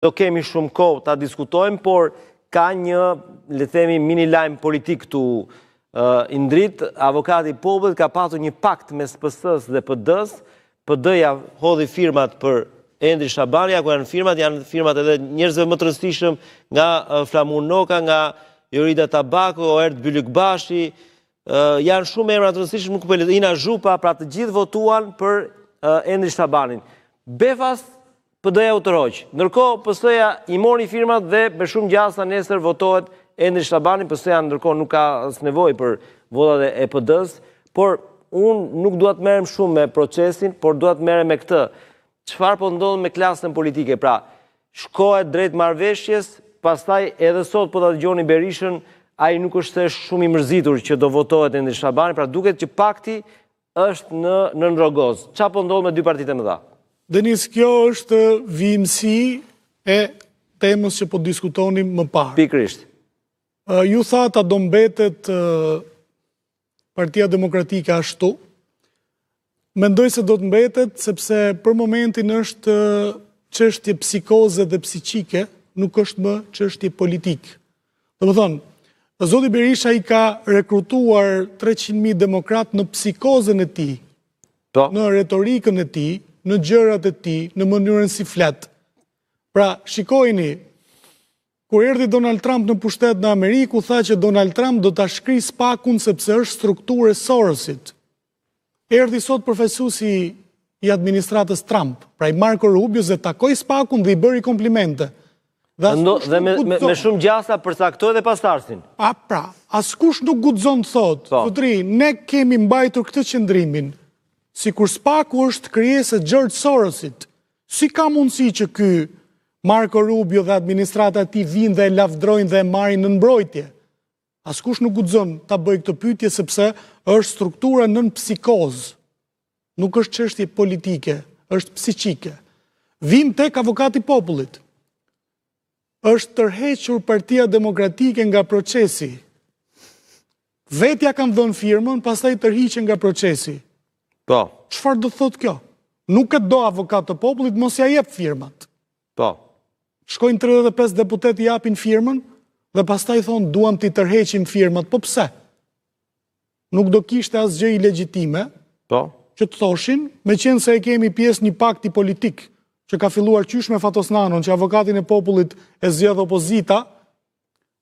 Do kemi shumë kohë ta diskutojmë, por ka një, le të themi, mini lajm politik këtu Indrit, avokati i popullit ka patur një pakt mes PS-së dhe PD-së, PD-ja hodhi firmat për Endri Shabanin, ja ku janë firmat, janë firmat edhe njerëzve më të rëndësishëm nga Flamur Noka, nga Jorida Tabaku, Oerd Bylykbashi, janë shumë emra të rëndësishëm, nuk po e Ina Zhupa, pra të gjithë votuan për Endri Shabanin. Befas PD-ja u tërhoq. Ndërkohë, PS-ja i mori firmat dhe me shumë gjasa nesër votohet Endri Shabani, PS-ja ndërkohë nuk ka as nevojë për votat e PD-së, por unë nuk dua të merrem shumë me procesin, por dua të merrem me këtë. Çfarë po ndodh me klasën politike? Pra, shkohet drejt marrëveshjes, pastaj edhe sot po ta dëgjoni Berishën, ai nuk është se është shumë i mërzitur që do votohet Endri Shabani, pra duket që pakti është në nën rrogoz. Ça po ndodh me dy partitë e mëdha? Denis, kjo është vijimësi e temës që po diskutonim më parë. Pikërisht. Ju thatë a do mbetet Partia Demokratike ashtu. Mendoj se do të mbetet sepse për momentin është çështje psikoze dhe psiqike, nuk është më çështje politikë. Domethënë, zoti Berisha i ka rekrutuar 300.000 demokratë në psikozën e tij, po. në retorikën e tij, në gjërat e tij, në mënyrën si flet. Pra, shikojini, kur erdhi Donald Trump në pushtet në Amerikë, u tha që Donald Trump do ta shkrijë SPAK-un sepse është strukturë e Sorosit. Erdhi sot përfaqësuesi i administratës Trump, pra i Marco Rubios dhe takoi SPAK-un dhe i bëri komplimente. Dhe, dhe me, me, me shumë gjasa përcaktoi dhe pasardhësin. A pra, askush nuk guxon të thotë, po. zotëri, ne kemi mbajtur këtë qëndrimin, sikur SPAK-u është krijesë e George Sorosit, si ka mundësi që ky Marco Rubio dhe administrata e tij vijnë dhe e lavdrojnë dhe e marrin në mbrojtje? Askush nuk guxon ta bëjë këtë pyetje sepse është struktura nën psikozë. Nuk është çështje politike, është psiqike. Vijmë tek avokati i popullit. Është tërhequr Partia Demokratike nga procesi. Vetë ia kanë dhënë firmën, pastaj tërhiqen nga procesi. Po. Çfarë do të thotë kjo? Nuk e do avokat të popullit, mos ia jep firmat. Po. Shkojnë 35 deputetë i japin firmën dhe pastaj thonë duam t'i tërheqim firmat. Po pse? Nuk do kishte asgjë ilegjitime. Po. Që të thoshin, meqenëse e kemi pjesë një pakti politik që ka filluar qysh me Fatos Nanon, që avokatin e popullit e zgjedh opozita,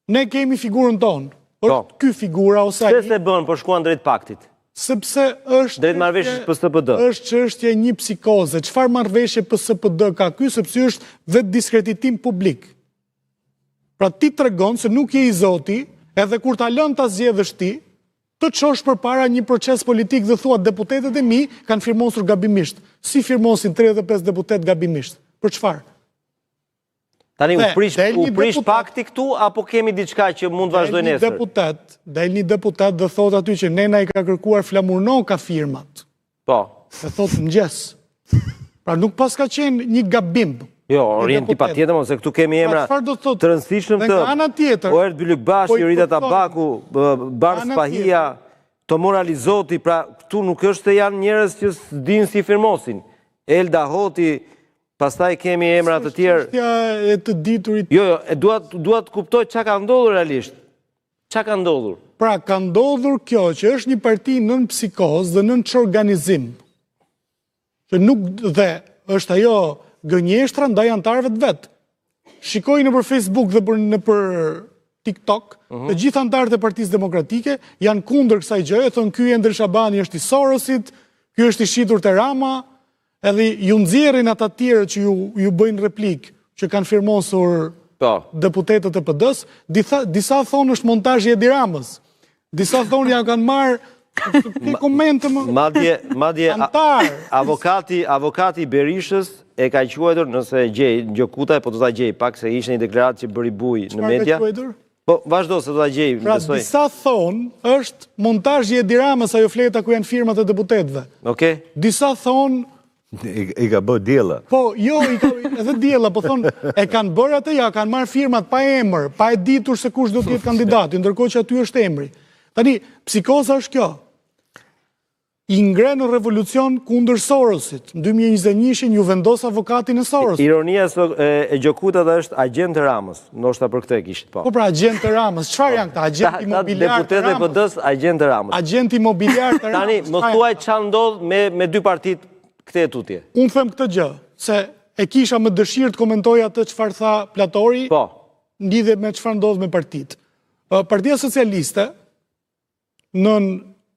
Ne kemi figurën tonë. Po. Është ky figura ose ai. Pse s'e bënë, po shkuan drejt paktit? Sepse është drejt marrëveshjes PS-PD. Është çështje një psikoze. Çfarë marrëveshje PS-PD ka ky sepse është vetëdiskreditim publik. Pra ti tregon se nuk je i zoti, edhe kur ta lënë ta zgjedhësh ti, të çosh përpara një proces politik dhe thua deputetët e mi kanë firmosur gabimisht. Si firmosin 35 deputetë gabimisht? Për çfarë? Tani u prish u prish pakti këtu apo kemi diçka që mund të vazhdojë nesër? Deputet, del një deputet dhe thotë aty që ne na i ka kërkuar Flamur Noka firmat. Po. E thotë në mëngjes. Pra nuk paska qenë një gabim. Jo, Orienti patjetër, se këtu kemi pra, emra të rëndësishëm të... Nga ana tjetër... Oerd Bylykbashi, po Jorida Tabaku, Bardh Spahia, Tomor Alizoti, pra këtu nuk është se janë njerëz që s'dinë si firmosin. Elda Hoti, Pastaj kemi emra të tjerë. Çështja e të diturit. Jo, jo, e dua dua të kuptoj çka ka ndodhur realisht. Çka ka ndodhur? Pra, ka ndodhur kjo që është një parti nën psikozë dhe nën çorganizim. Që nuk dhe është ajo gënjeshtra ndaj anëtarëve të vet. Shikoj nëpër Facebook dhe për nëpër TikTok, uh mhm. -huh. të gjithë anëtarët e Partisë Demokratike janë kundër kësaj gjëje, thonë ky Endri Shabani është i Sorosit, ky është i shitur te Rama, Edhe ju nxjerrin ata të tjerët që ju ju bëjnë replikë, që kanë firmosur po. deputetët e PD-së, disa, disa thonë është montazh i Edi Ramës. Disa thonë ja kanë marrë Ke komente më? Madje, madje avokati, avokati i Berishës e ka quajtur, nëse e gjej Gjokutaj, po do ta gjej pak se ishte një deklaratë që bëri bujë në media. Çfarë ka quajtur? Po, vazhdo se do ta gjej, pra, besoj. Disa thonë, është montazh i Edi Ramës ajo fleta ku janë firmat e deputetëve. Okej. Disa thonë I, i ka bë Diella. Po, jo, i ka, edhe Diella, po thonë, e kanë bërë atë, ja, kanë marrë firmat pa emër, pa e ditur se kush do të jetë kandidati, ndërkohë që aty është emri. Tani, psikoza është kjo. I ngre në revolucion kundër Sorosit. Në 2021-shin ju vendos avokatin e Sorosit. Ironia e Gjokutat është agjent të Ramës, ndoshta për këtë e kishit, po. Po pra agjent të Ramës, çfarë janë këta? Agjent imobiliar të Ramës. Deputetët e PD-së, agjent të Ramës. Agjent imobiliar të Ramës. Tani, më thuaj ça ndodh me, me dy partitë këtej e tutje. Unë them këtë gjë, se e kisha me dëshirë të komentoj atë çfarë tha Platori, po. në lidhje me çfarë ndodh me partitë. Partia Socialiste, nën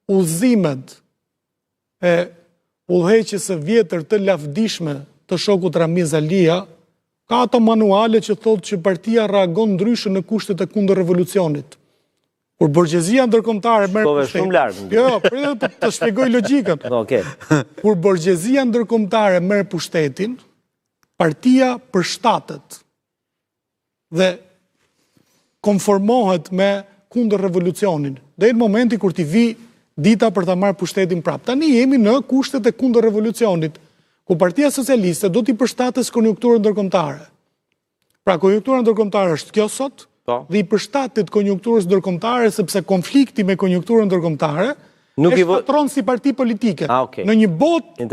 udhëzimet e udhëheqjes së vjetër të lavdishme të shokut Ramiz Alia, ka ato manuale që thotë që partia reagon ndryshe në kushtet e kundërrevolucionit. Kur borgjezia ndërkombëtare merr pushtetin. Shumë larg. Jo, jo, prit të shpjegoj logjikën. Okej. Kur borgjezia ndërkombëtare merr pushtetin, partia përshtatet dhe konformohet me kundërrevolucionin. Deri në momentin kur t'i vijë dita për ta marrë pushtetin prapë. Tani jemi në kushtet e kundërrevolucionit, ku Partia Socialiste do t'i përshtatet konjunkturës ndërkombëtare. Pra konjunktura ndërkombëtare është kjo sot, po. dhe i përshtatet konjunkturës ndërkombëtare sepse konflikti me konjunkturën ndërkombëtare nuk e shkatërron si parti politike. Ah, okay. Në një botë.